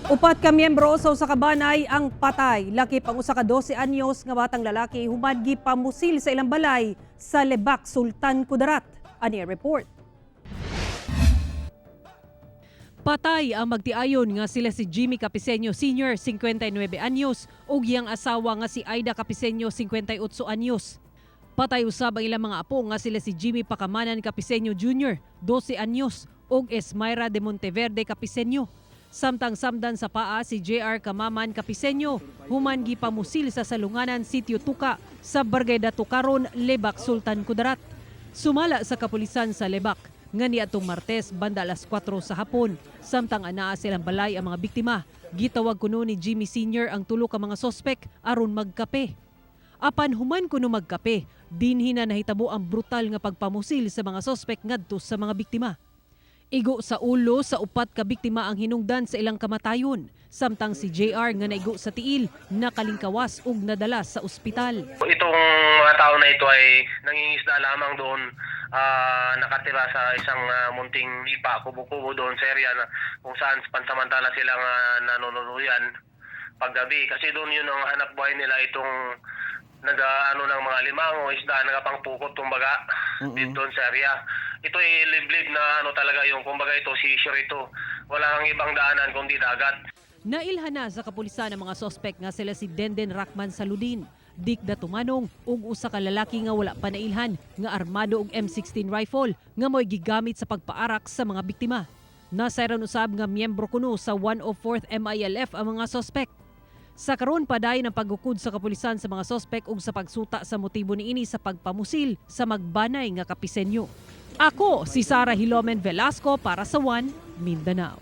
Upat ka miyembro sa usa ka banay ang patay. Lakip ang usa ka 12 anyos nga batang lalaki human gipamusil sa ilang balay sa Lebak, Sultan Kudarat. Ani ang report. Patay ang magtiayon nga sila si Jimmy Capiseño Sr., 59 anyos, ug iyang asawa nga si Aida Capiseño, 58 anyos. Patay usab ang ilang mga apo nga sila si Jimmy Pacamanan Capiseño Jr., 12 anyos, ug Esmayra de Monteverde Capiseño. Samtang samdan sa paa si JR Kamaman Capiseño, human gipamusil sa Salunganan, Sitio Tuka, sa Barangay Datukaron, Lebak, Sultan Kudarat. Sumala sa kapulisan sa Lebak, nga niadtong Martes banda alas 4 sa hapon, samtang anaa sa ilang balay ang mga biktima, gitawag kuno ni Jimmy Sr. ang tulo ka mga sospek aron magkape. Apan human kuno magkape, dinhi na nahitabo ang brutal nga pagpamusil sa mga sospek ngadto sa mga biktima. Igo sa ulo sa upat ka biktima ang hinungdan sa ilang kamatayon, samtang si JR nga naigo sa tiil, nakalingkawas ug nadala sa ospital. Itong mga tao na ito ay nangingisda lamang doon, nakatira sa isang munting lipa, kubo-kubo doon sa area na kung saan pansamantala silang nanunuluyan paggabi. Kasi doon yun ang hanap buhay nila, itong nag-ano ng mga alimango, isda, nagapangpukot kumbaga dito doon sa area. Ito ay liblib na ano talaga yung kumbaga ito, seashore ito. Wala kang ibang daanan kundi dagat. Nailhan na sa kapulisan ang mga sospek nga sila si Denden Rackman Saludin, Dick Datumanong ug usa ka lalaki nga wala pa nailhan nga armado og M16 rifle nga mo'y gigamit sa pagpaarak sa mga biktima. Nasayran usab nga miyembro kuno sa 104th MILF ang mga sospek. Sa karon, padayon ang paggukod sa kapulisan sa mga sospek ug sa pagsuta sa motibo niini sa pagpamusil sa magbanay nga Kapisenyo. Ako si Sara Hilomen Velasco para sa One Mindanao.